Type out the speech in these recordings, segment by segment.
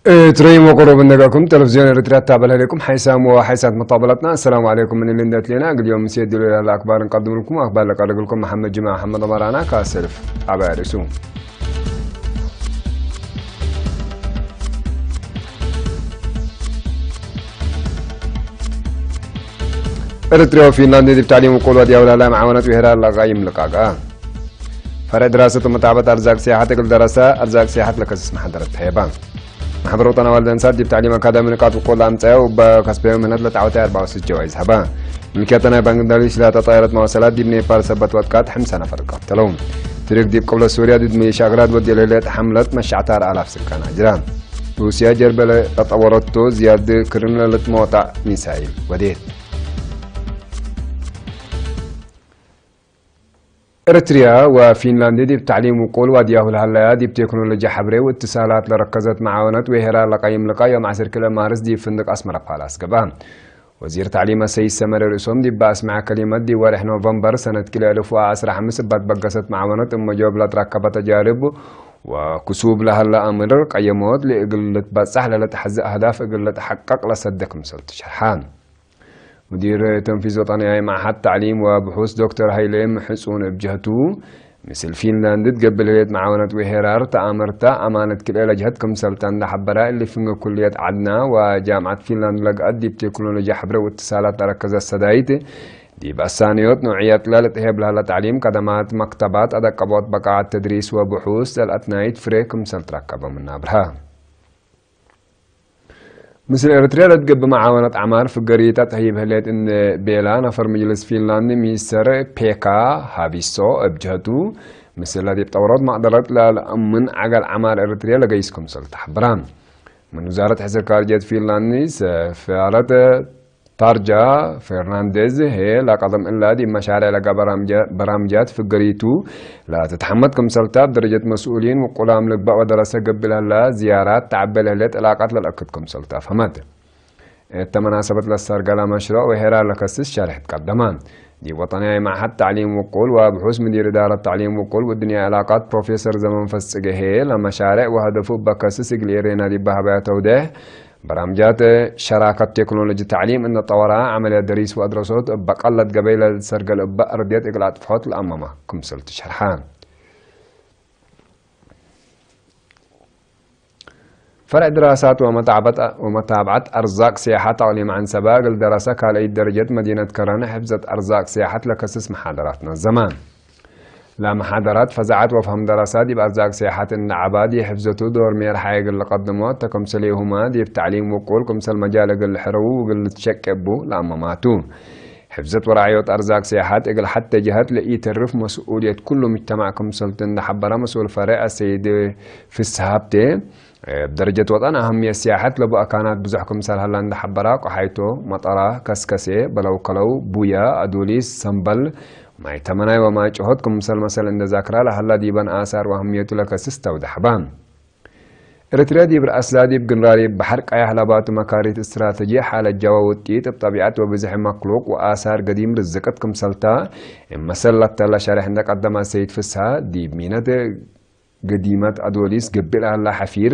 ትረይሞ ቁሩብ እንደጋኩም ቴሌቪዝዮን ኤርትራ ታበል ሀሌኩም ሓይሳም ወሓይሳት መጣበላትና። السلام عليكم من اللي ندت لنا اليوم سيد لولا الأخبار نقدم لكم أخبار لك لكم محمد جمعة محمد أمرانا كاسلف أبارسو. ኤርትራ ፊንላንድ ዲብ ታዕሊም ውቁል ወድያው ላላ መዓወነት ብሄራ ለቃይም ልቃጋ ፈረ ድራሰት መታዕበት ኣርዛቅ ሲያሓት እግል ደረሰ ኣርዛቅ ሲያሓት ለከስስ መሓደረት ተሄባ። ማሕበር ወጠና ዋልደ እንሳት ዲብ ታዕሊም ኣካዳሚ ንቃት ውቁል ኣምጻዮ በከስበዮ ምህነት ለተዓወተ ኣርባዓ ወስት ጀዋይዝ ሃባ። ምልክያተ ናይ ባንክ ዳሊ ሽላታ ጣይረት ማወሰላት ዲብ ኔፓል ሰበት ወጥቃት ሕምሳ ነፈር ቀተለው። ትርክ ዲብ ቅብለ ሱርያ ዲብ ሚሊሻ ኣግራት ወዲ ለለት ሓምለት መሻዕታር ኣላፍ ስካና ጅራ። ሩስያ ጀርበለ ቀጠወረቶ ዝያድ ክርን ለለት መወጣ ሚሳይል ወዴት። ኤርትርያ ወፊንላንድ ዲብ ታዕሊም ውቁል ዋድያሁ ለሃለያ ዲብ ቴክኖሎጂ ሓብሬ ወእትሳላት ለረከዘት መዓወነት ወሄራ ለቀይም ልቃ ዮም ዓሰርተ ክልተ ማርስ ዲብ ፍንድቅ ኣስመራ ፓላስ ገባ። ወዚር ታዕሊም ሰይድ ሰመረ ርእሶም ዲብ ኣስመዓ ከሊመት ዲብ ወርሕ ኖቨምበር ሰነት ክልተ ኣልፍ ወዓሰርተ ሓሙሽተ እባት በገሰት መዓወነት እመጆብ ለትረከበ ተጃርብ ወክሱብ ለሃለ ኣምር ቀየሞት ለእግል ልትበጻሕ ለለትሐዚ ኣህዳፍ እግል ልትሐቀቅ ለሰደ ክምሰል ትሸርሓ። ሙዲር ተንፊዝ ወጠንያዊ ማዕሓድ ታዕሊም ወብሑስ ዶክተር ሃይለ ምሕጹን እብ ጀህቱ፣ ምስል ፊንላንድ ትገብር ህሌት መዓወነት ወሄራር ተኣመርታ ኣማነት ክልኤ ለጀህት ክምሰልታ እንዳሓበራ እሊ ፍንግ ኩልየት ዓድና ወጃምዓት ፊንላንድ ለግኣት ዲብ ቴክኖሎጂ ሕብረ ወእትሳላት ተረከዘ ሰዳይት ዲብ ኣሳንዮት ንውዕየት ለልትሄብ ለህለ ታዕሊም ከደማት መክተባት ኣደቀቦት በቃዓት ተድሪስ ወብሑስ ዘልኣትናይት ፍሬ ክምሰል ትረከበ ምናብርሃ። ምስል ኤርትርያ ለትገብእ መዓወነት ዓማር ፍገሪታ ተህይብ ህሌት እን ቤላ ነፈር ምጅልስ ፊንላንድ ሚስተር ፔካ ሃቢሶ እብ ጀህቱ፣ ምስል ለዲብ ጠውሮት መቕደረት ለልእምን ዓገል ዓማር ኤርትርያ ለገይስ ክምሰል ተሓብራ። ምን ውዛረት ሕስር ካርጀት ፊንላንድ ሰፋረት ታርጃ ፌርናንዴዝ ሄ ላቀደም እላ ዲብ መሻርዕ ለጋ በራምጃ-፣ በራምጃት ፍገሪቱ ላትትሐመድ ክምሰልታ፣ ብደረጀት መስኡሊን ውቁላም ልግባእ ወደረሰ ገብል ህላ ዝያራት ተዓበል ህለ ጥላቃት ለልአክድ ክምሰልታ ፈመት። እተ መናሰበት ለሰርገላ መሽሩዕ ወሄራ ለከስስ ሸርሕ ትቀደማ። ዲብ ወጠንያዊ ማዕሐድ ታዕሊም ውቁል ወብሑስ ምዲር እዳረት ታዕሊም ውቁል ውድንያ ዕላቃት ፕሮፌሰር ዘመንፈስ ጽገሄ ለመሻርዕ ወሀደፉ በከስስ እግል ኤሬና ዲብ ባህባያ ተውደሕ በራምጃት ሸራከት ቴክኖሎጂ ታዕሊም እነ ጠወራ ዓመልያት ደሪስ ወአድረሶት እበ ቀለት ገበይ ለልሰርገል እበ እርድየት እግል አጥፍሖት ለአመማ ክምሰል ትሸርሐ። ፈርዕ ድራሳት ወመታዕበጥ-፣ ወመታብዓት አርዛቅ ሲያሓት አቅሊም ዐንሰባ እግል ደረሰ ካልአይት ደረጀት መዲነት ከረን ሕፍዘት አርዛቅ ሲያሓት ለከስስ መሓደራት ነዘማ። ለመሓደራት ፈዛዐት ወፍሀም ደረሳ ዲብ አርዛቅ ሲያሐት እነ ዐባድ የሕፍዘቱ ዶር ሜር ሐየግ ለቀድሞ ተከምሰሌሁማ ዲብ ተዕሊም ውቁል ክምሰል መጃል እግል ልሕረዉ እግል ልትሸቄቡ ለአመማቱ። ሕፍዘት ወራዕዮት አርዛቅ ሲያሐት እግል ሐተ ጀሀት ለኢተርፍ መስኡልየት ኩሉ ምጅተማዕ ክምሰልቱ እንደ ሐበረ መስኡል ፈሬዕ አሰይድ ፍስሃ ሀብቴ፣ እብ ደረጀት ወጠን አህምየት ሲያሐት ለቡ አካናት ብዙሕ ክምሰል ሀላ እንደ ሐበራ ቆሓይቶ፣ መጠራ፣ ከስከሴ፣ በለውከለው፣ ቡያ፣ አዱሊስ፣ ሰምበል፣ ማይ ተመናይ ወማይ ጭሆት ክምሰል መሰል እንደ ዛክራ ለሀላ ዲበን አሳር ወአህምየቱ ለከስስ ተውደሐባ። ኤርትርያ ዲብ ረአስላ ዲብ ግንራሪ በሐር ቀያሕ ለባቱ መካሪት እስትራተጂ ሓለት ጃዋ ውጢት እብ ጠቢዐት ወብዝሒ መክሉቅ ወአሳር ገዲም ርዝቅት ክምሰልታ እብ መሰል ለተለ ሸርሕ እንደ ቀደማ ሰይድ ፍስሃ ዲብ ሚነት ገዲመት አዶሊስ ገብእ ለሀላ ሐፊር፣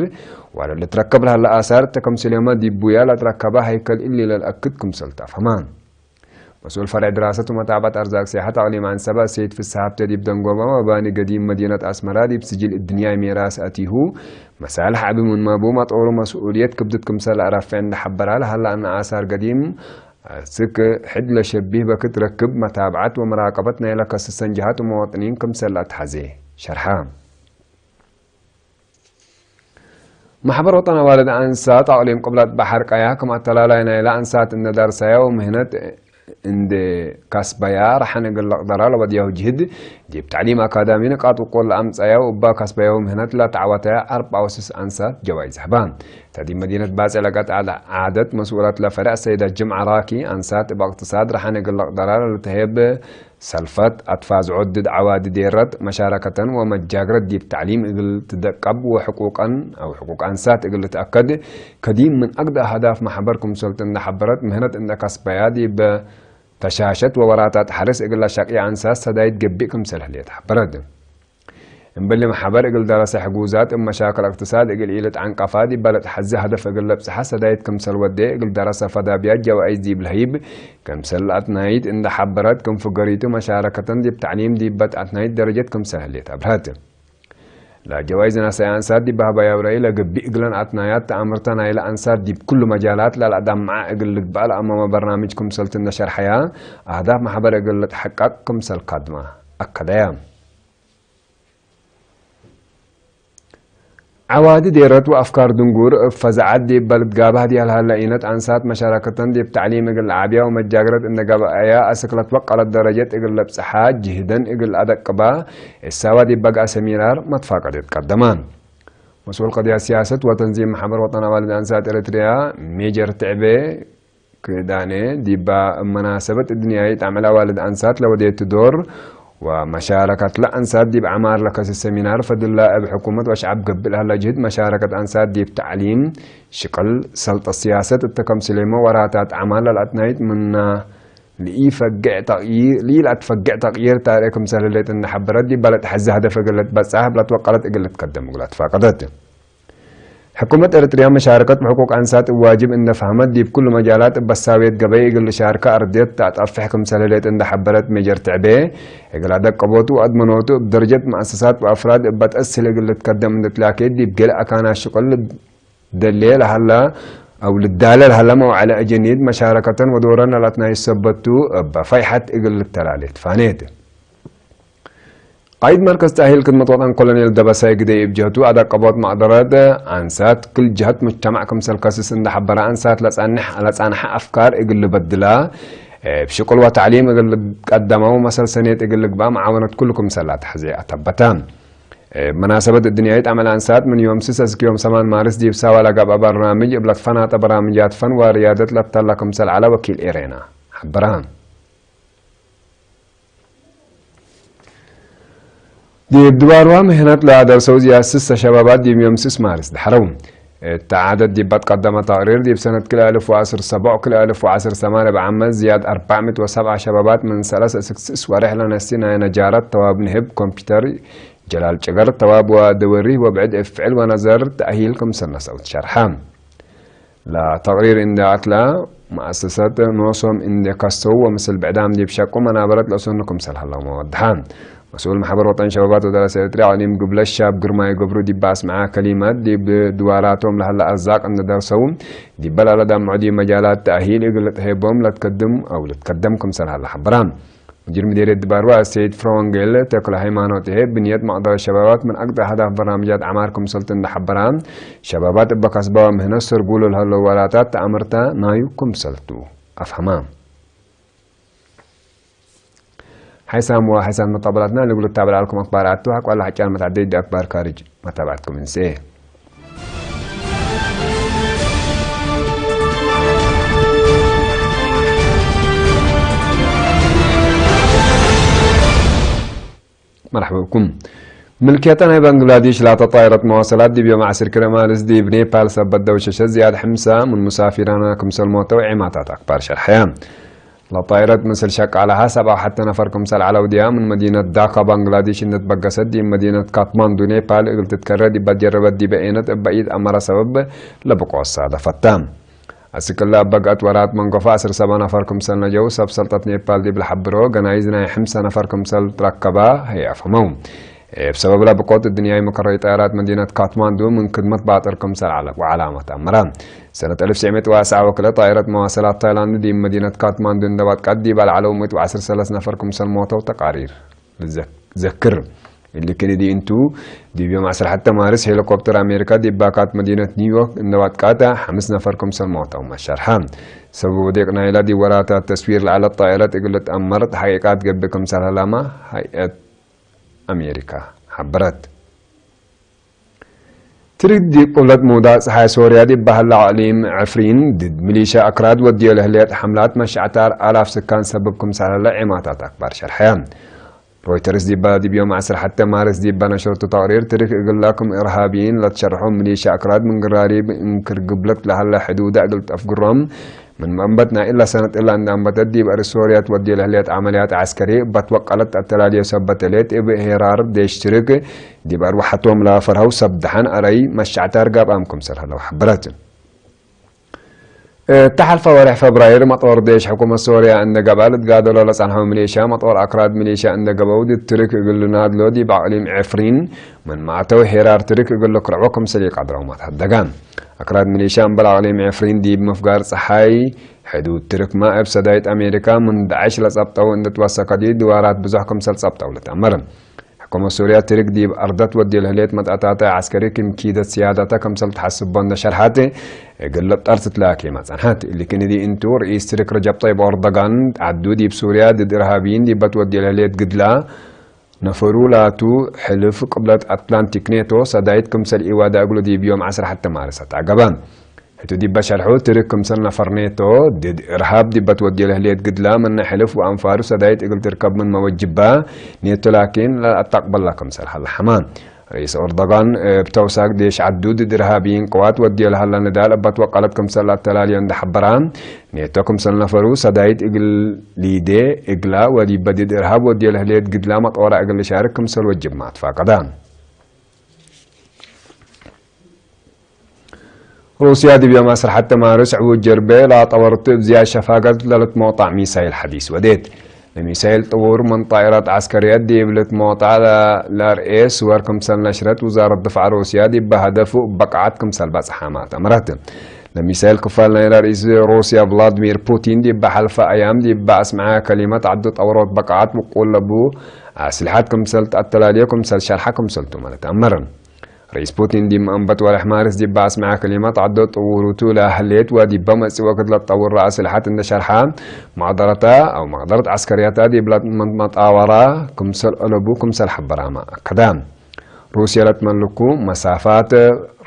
ዋለ ልትረከብ ለሀላ አሳር ተከምስሌመ ዲብ ቡያ ለትረከበ ሀይከል እሊ ለልአክድ ክምሰል ተአፈማ። መስኡል ፈርዕ ድራሰት ወመታዕባት አርዛቅ ሲያሐት አቅሊም አንሰባ ሰይድ ፍስሃ ሀብተ ዲብ ደንጎባ መባኒ ገዲም መዲነት አስመራ ዲብ ስጅል እድንያይ ሜራስ አቲሁ፣ መሳልሕ ዐቢ ምንመቡ መጠውሩ መስኡልየት ክብድት ክምሰል አረፍዕ እንደ ሐበራ ለሀላ እነ አሳር ገዲም ስክ ሕድ ለሸቢህ በክት ረክብ መታብዓት ወመራቀበት ናይለ ከስሰን ጀሃት ወመዋጥኒን ክምሰል አትሐዜ ሸርሐ። ማሕበር ወጠን አዋልድ አንሳት አቅሊም ቅብለት በሐር ቀያ ክም አተላላይ ናይለ አንሳት እነ ዳርሳያ ወምህነት እንደ ካስባያ ረሐን እግል ለቅደራ ለወድያሁ ጅህድ ዲብ ተዕሊም አካዳሚ ንቃጥ ውቁል ለአምጻያ ወእባ ካስባያ ወምህነት ለተዓወተያ አርብዓ ወስስ አንሳት ጀዋይዝ ሀባ። ተዲብ መዲነት ባጽዕ ለቀት ዓደት መስኡላት ለፈርዕ ሰይዳ ጅምዓ ራኪ አንሳት እብ እቅትሳድ ረሐን እግል ለቅደራ ለልትሄብ ሰልፈት አትፋዝዖ ድድ ዐዋዲ ዴረት መሻረከተን ወመጃግረት ዲብ ተዕሊም እግል ትደቀብ ወሕቁቀን አው ሕቁቅ አንሳት እግል ልትአከድ ከዲም ምን አግደ አህዳፍ መሕበር ክምሰልት እንደ ሐበረት ምህነት እንደ ከስበያ ዲብ ተሻሸት ወወራታት ሐርስ እግል ለሸቅየ አንሳት ሰዳይት ገቢእ ክምሰል ህሌት ሐበረት። እምበሊ ማሕበር እግል ደረሰ ሕጉዛት እብ መሻክል እቅትሳድ እግል ኢልት ዓንቀፋ ዲበ ለትሐዜ ሀደፍ እግል ለብጽሐ ሰዳይት ክምሰል ወዴ እግል ደረሰ ፈዳብያ ጀዋይዝ ዲብ ለህይብ፣ ክምሰል አትናይት እንደ ሐበረት፣ ክም ፍገሪቱ መሻረከተን ዲብ ተዕሊም ዲበ አትናይት ደረጀት ክምሰል ህሌት አብርሀት። ለጀዋይዝ ናሰያ አንሳት ዲብ ሀበያ ውረይ ለግቢእ እግለን አትናያት ተአምርተ ናይለ አንሳት ዲብ ኩሉ መጃላት ለለአዳምዓ እግል ልግበእ ለአመመ በርናምጅ ክምሰልቱ እንደ ሸርሐያ፣ አህዳፍ ማሕበር እግል ልትሐቀቅ ክምሰል ካድማ አከደያ። ዐዋዲ ዴረት ወአፍካር ድንጉር፣ እብ ፈዛዐት ዲብ በልድ ጋባህ ዲያል ሀለ ኢነት አንሳት መሻረከተን ዲብ ተዕሊም እግል ለዓብያ ወመጃግረት እንደ ገብአያ አስክ ለትበቀለት ደረጀት እግል ለብጽሓ ጅህደን እግል አደቅባ፣ እሳዋ ዲብ በግአ ሰሚናር መትፋቀድየት ቀደማ። መስኡል ቀድያት ሲያሰት ወተንዚም ማሕበር ወጠን አዋልድ አንሳት ኤረትርያ ሜጀር ትዕቤ ክዳኔ ዲባ እብ መናሰበት እድንያይ ጣዕመል አዋልድ አንሳት ለወዴቱ ዶር ወመሻረከት ለአንሳት ዲብ ዐማር ለከሲ ሰሚናር ፈድላ እብ ሕኩመት ወሸዐብ ገብእ ለሀለ ጅህድ መሻረከት አንሳት ዲብ ተዕሊም፣ ሽቅል፣ ሰልጠ ሲያሰት እተ ከምስሌመ ወራታት ዐማር ለልአትናይት ምና ልኢፈግዕ ተቅይ-፣ ልኢለአትፈግዕ ተቅይር ታርእ ክምሰል ህሌት እንደ ሐበረት ዲባ ለተሐዜ ሀደፍ እግል ልትበጽሕ እብ ለትወቀለት እግል ልትከደም እግል አትፋቀደት። ሕኩመት ኤረትርያ መሻረከት ብሕቁቅ አንሳት እብ ዋጅብ እንደ ፈህመት ዲብ ኩሉ መጃላት እብ በሳብየት ገበይ እግል ልሻርከ አርድየት ተአጠፍሕ ክምሰል ህሌት እንደ ሐበረት ሜጀር ትዕቤ፣ እግል አደቀቦቱ ወአድመኖቱ እብ ደረጀት መአሰሳት ወአፍራድ እበ ተአስህል እግል ልትከደም እንደ ትላኬት ዲብ ገሌ አካናት ሽቅል ልደሌ ለሀለ አው ልዳለ ለሀለ መዋዕለ አጀኒድ መሻረከተን ወዶረን ለላትናይ ሰበቱ እበ ፈይሐት እግል ልተላሌ ትፋኔት። ቃይድ መርከዝ ተእሂል ክድመት ወጠን ኮሎኔል ደበሳይ ግደይ እብ ጀህቱ፣ አዳቀቦት መቅደረት አንሳት ክል ጀሀት ሙጅተማዕ ክምሰል ከስስ እንደ ሐበረ፣ አንሳት ለጸንሕ-፣ ለጸንሐ አፍካር እግል ልበድላ፣ እብ ሽቁል ወተዕሊም እግል ልቀደመው መሰል ሰኔት እግል ልግባእ መዓወነት ኩሉ ክምሰል ለአትሐዜ አተበተ። እብ መናሰበት እድንያይት አመል አንሳት ምን ዮም ስስ እስክ ዮም ሰማን ማርስ ዲብ ሳዋ ለገብአ በርናምጅ እብ ለትፈናጠ በርናምጃት ፈን ወርያደት ለተላ ክምሰል ዐለ ወኪል ኤሬና ሐበረ። ዲብ ድባርዋ ምህነት ለአደርሰው ዝያድ ስሰ ሸባባት ዲብ ዮም ስስ ማርስ ደሐረው። እተ ዓደድ ዲብ አትቀደመ ተቅሪር፣ ዲብ ሰነት ክልኤ አልፍ ወዐስር ሰቦዕ ክልኤ አልፍ ወዐስር ሰማን እብ ዓመት ዝያድ አርባዕ ምእት ወሰብዓ ሸባባት ምን ሰለስ እስክ ስስ ወሬሕ ለነስቲ ናይ ነጃረት ተዋብ ንህብ ኮምፒተር፣ ጀላል ጭገር ተዋብ ወደወሪ ወብዕድ እፍዕል ወነዘር ተእሂል ክምሰል ነሰው ትሸርሐ። ለተቅሪር እንደ አትላ፣ መአሰሰት ኖሶም እንደ ከሰው ወምስል ብዕዳም ዲብ ሸቁ መናበረት ለእሰኑ ክምሰል ሀለው መወድሓ። መስኡል ማሕበር ወጠን ሸባባት ወደረሰ ኤርትርያ ዕሊም ግብለ ሻብ ግርማይ ገብሩ ዲብ አስመዓ ከሊመት፣ ዲብ ድዋራቶም ለሀለ አርዛቅ እንደ ደርሰው፣ ዲበ ለለዳምዑ ዲብ መጃላት ተእሂል እግል ልትሄቦም ለትከድም አው ልትከደም ክምሰል ሀለ ሐበራ። ሙዲር ምዴርየት ድባርዋ ሰይድ ፍረወንጌል ተክለ ሃይማኖት እሄ፣ ብንየት መቅደረት ሸባባት ምን አቅደም አህዳፍ በርናምጃት ዐማር ክምሰልቱ እንደ ሐበራ፣ ሸባባት እበ ከስባዋ ምህነት ሰርጉ ለልሀለው ወላታት ተአምርታ ናዩ ክምሰልቱ አፍሀማ። ሓይሳም ወሓይሳም መጣበላትና ንግሉ ታበል ኣልኩም ኣክባር ኣቱ ሓቋላ ሓጫን መታደይ ዲ ኣክባር ካርጅ መታባትኩም እንሴ። መርሐባ ብኩም። ምልክየተ ናይ ባንግላዴሽ ላተ ጣይረት መዋሰላት ዲብ ዮም ዐስር ክረማልስ ዲብ ኔፓል ሰበት ደውሸሸ ዝያድ ሕምሳ ምን ሙሳፊራና ክምሰል ሞተው ዒማታት ኣክባር ሸርሐያ። ለጣይረት ምስል ሸቃላሃ ሰብዓ ወሐተ ነፈር ክምሰል ዐለው ዲያ ምን መዲነት ዳካ ባንግላዴሽ እንድትበገሰት ዲብ መዲነት ካትማንዱ ኔፓል እግል ትትከረ ዲብ ጀረበት ዲበ ኤነት እበ ኢድ አመረ ሰበብ ለብቆ አሳደፈታ። አስክላ እበ ገአት ወራት መንጎፋ ዐስር ሰበ ነፈር ክምሰል ነጀው ሰብ ሰልጠት ኔፓል ዲብ ለሐብሮ ገናይዝ ናይ ሕምሰ ነፈር ክምሰል ትረከባ ህይ አፍህመው። እብ ሰበብ ለብቆት እድንያይ መከረይ ጣይራት መዲነት ካትማንዱ ምን ክድመት ባጥር ክምሰል ዐለ ወዐላመት አመረ። ሰነት አልፍ ትሽዕ ሚእት ወአስዓ ወክልኤ ጣይረት መዋሰላት ታይላንድ ዲብ መዲነት ካትማንዱ እንደ ባትቃት ዲብ አልዓለው ሚእት ወዐስር ሰለስ ነፈር ክምሰል ሞተው ተቃሪር ልዘክር። እሊ ክንዲ እንቱ ዲብ ዮም ዐስራ ሐተ ማርስ ሄሊኮፕተር አሜሪካ ዲብ ባካት መዲነት ኒውዮርክ እንደ ባትቃት ሐምስ ነፈር ክምሰል ሞተው መሸርሐ። ሰበብ ወዴቅ ናይላ ዲብ ወራታት ተስዊር ለዐለት ጣይረት እግል ልትአመር ተሐቂቃት ገብእ ክምሰል ሀላማ ሀይአት አሜሪካ ሐበረት። ትርግ ዲብ ቅብለት ምውዳቅ ጸሓይ ሶርያ ዲብ በህላ ዕሊም ዕፍሪን ድድ ሚሊሻ አክራድ ወድዮ ለህሌት ሐምላት መሻዕታር አላፍ ስካን ሰብብ ክምሰል ሀለ ዒማታት አክባር ሸርሐያ። ሮይተርስ ዲባ ዲብ ዮም ዐስራ ሐተ ማርስ ዲባ ነሸርቱ ተቅሪር ትርክ እግላ ክም እርሃብይን ለትሸርሖ ሚሊሻ አክራድ ምን ግራሪብ እንክር ግብለት ለሀለ ሕዱዳ እግል ተፍግሮም ምን መእንበት ናይ እላ ሰነት እላ እንደ አንበተት ዲብ አሪ ሶርያ ትወዲ ለህሌት ዓመልያት ዓስከሪ እበት ወቀለት አተላልዮ ሰበት ሌት እብ ሄራር ዴሽ ትርክ ዲብ አርዋሐቶም ለፈርሀው ሰብ ደሓን አረይ መሻዕታር ጋብአም ክምሰል ሀለው ሐበረት። እተ ሐልፈ ወርሕ ፈብራይር መጦር ዴሽ ሕኩመት ሶርያ እንደ ገብአ ልትጋደሎ ለጸንሐው ሚሊሻ መጦር አክራድ ሚሊሻ እንደ ገብአው ድትርክ እግል ናድሎ ዲብ አቅሊም ዕፍሪን ምን ማዕተው ሄራር ትርክ እግል ክርዕቦ ክምሰል ይቃድረው ማት ሀደጋ። አክራድ ሚሊሻ እምበል አቅሊም ዕፍሪን ዲብ ምፍጋር ጸሓይ ሕዱድ ትርክማ እብ ሰዳይት አሜሪካ ምን ዳዕሽ ለጸብጠው እንድትወሰከዲ ድዋራት ብዙሕ ክምሰል ጸብጠው ልትአመር። ሕኩመት ሱርያ ትርክ ዲብ አርደት ወዲ ለህሌት መጣታተ ዐስከሪ ክም ኪደት ስያዳተ ክምሰል ተሐስቦ እንደ ሸርሐት እግል ልብጠር ትትላኬ ማጸንሐት። ልክንዲ እንቱ ርኢስ ትርክ ረጀብ ጠይብ ኦርዶጋን ዓዱ ዲብ ሱርያ ድድ እርሃቢይን ዲበት ወዲ ለህሌት ግድላ ነፈሩ ላቱ ሕልፍ ቅብለት አትላንቲክ ኔቶ ሰዳይት ክምሰል ኢዋዳ እግሉ ዲብ ዮም ዐስራ ሐተ ማርስ አትዐገበ። ህቱ ዲበ ሸርሑ ትርክ ክምሰል ነፈር ኔቶ ድድ እርሃብ ዲበት ወዲ ለህሌት ግድላ ምነ ሕልፍ ወአንፋሩ ሰዳይት እግል ትርከብ ምን መወጅባ ኔቶ ላኪን ለአተቅበላ ክምሰል ሀለ ሐማ። ርኢስ ኦርዶጋን እብ ተውሳክ ዴሽ ዐዱ ድድ እርሃቢይን ቅዋት ወድዮ ለሀለ ንዳል እበት ወቀለት ክምሰል ለአተላልዮ እንደ ሐበራ፣ ኔቶ ክምሰል ነፈሩ ሰዳይት እግል ሊዴ እግላ ወዲበ ድድ እርሃብ ወድዮ ለህሌት ግድላ መጦራ እግል ልሻርክ ክምሰል ወጅብ ማትፋቀዳ። ሩስያ ዲብ ዮም ዐስራ ሐተ ማርስ ዕዉት ጀርቤ ላጠወርቱ እብ ዝያድ ሸፋገት ለልትመውጣዕ ሚሳይል ሐዲስ ወዴት። ለሚሳይል ጥውር ምን ጣኢራት ዐስከርየት ዲብ ልትመውጣዕ ለአርኤ ስወር ክምሰል ነሽረት ውዛረት ድፋዕ ሩስያ ዲብ ሀደፉ እብ በቅዓት ክምሰል በጽሓ ማት አምረት። ለሚሳይል ክፋል ናይ ለርኢስ ሩስያ ቭላድሚር ፑቲን ዲብ ሐልፈ አያም ዲብ አስምዐ ከሊመት ዐዱ ጠውሮት በቅዓት ውቁል ለቡ አስልሐት ክምሰል ተአተላልዮ ክምሰል ሸርሐ ክምሰልቱ ማለት አመር። ርኢስ ፑቲን ዲብ መአንበት ወርሕ ማርስ ዲብ አስምዐ ክሊመት ዐዶ ጥውሩቱ ለህሌት ወዲበ መጽእ ወክድ ለትጠውር አስልሐት እንደ ሸርሐ፣ መቅደረተ አው መቅደረት ዐስከርያታ ዲብ ለመጣወራ ክምሰል አለቡ ክምሰል ሐበራማ አከዳ። ሩስያ ለትመልኩ መሳፋት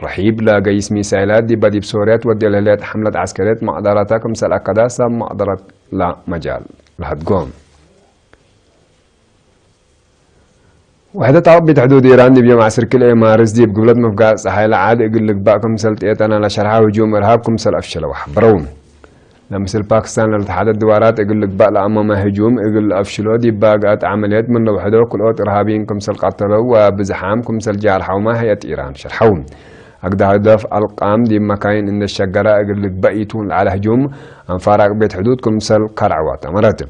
ረሒብ ለገይስ ሚሳይላት ዲበ ዲብ ሶርያ ትወዴ ለህሌት ሐምለት ዐስከርየት መቅደረታ ክምሰል አከዳ ሰብ መቅደረት ለመጃል ለሀድጎ። ውሕደት አቅቢት ሕዱድ ኢራን ዲብ ዮም ዐስር ክልኤ ማርስ ዲብ ግብለት ምፍጋር ጸሓይ ለዓድ እግል ልግባእ ክምሰል ጤጠና ለሸርሐ ህጁም እርሃብ ክምሰል አፍሸለው ሐበረው። ለምስል ፓክስታን ለልትሓደት ድዋራት እግል ልግባእ ለአመመ ህጁም እግል አፍሽሎ ዲብ ባግአት ዐመልየት ምን ለውሕዶ ክልኦት እርሃቢይን ክምሰል ቀተለው ወብዝሓም ክምሰል ጃርሐውማ ህየት ኢራን ሸርሐው። አግደ ህደፍ አልቃም ዲብ መካይን እንደ ሸገረ እግል ልግባእ ኢቱን ለዐለ ህጁም አንፋር አቅቢት ሕዱድ ክምሰል ከርዐዋ ተመረት።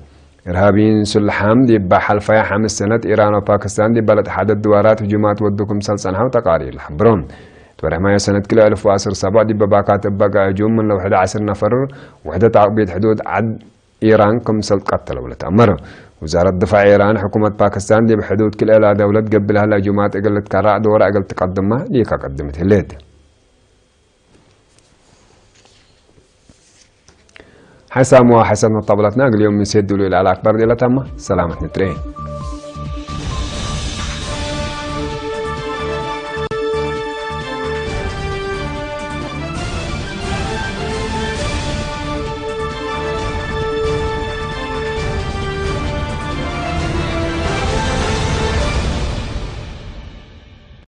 እርሃቢይን ሱልሓም ዲብ ሐልፈያ ሐምስ ሰነት ኢራን ወፓክስታን ዲብ በለድ ሐደት ድዋራት ህጁማት ወዱ ክምሰል ጸንሐው ተቃሪር ለሐብሮ። ትወርሕ ማዮ ሰነት ክልኤ አልፍ ወዐስር ሰብዕ ዲብ ባካት እበጋ ህጁም ምን ለውሕደ ዐስር ነፈር ውሕደት አቅቢት ሕዱድ ዐድ ኢራን ክምሰል ቀተለው ለትአመር። ውዛረት ድፋዕ ኢራን ሕኩመት ፓክስታን ዲብ ሕዱድ ክልኤላ ደውለት ገብለህለ ህጁማት እግል ልትከራዕ ዶራ እግል ትቀድማ ሊካ ቀድምት ህሌት። ሓይሳም ወሓይሳት መጣበላትና እግልዮም ምሴት ድሉ ኢላ ኣክባር ዴላታማ ሰላመት ንጥሬ።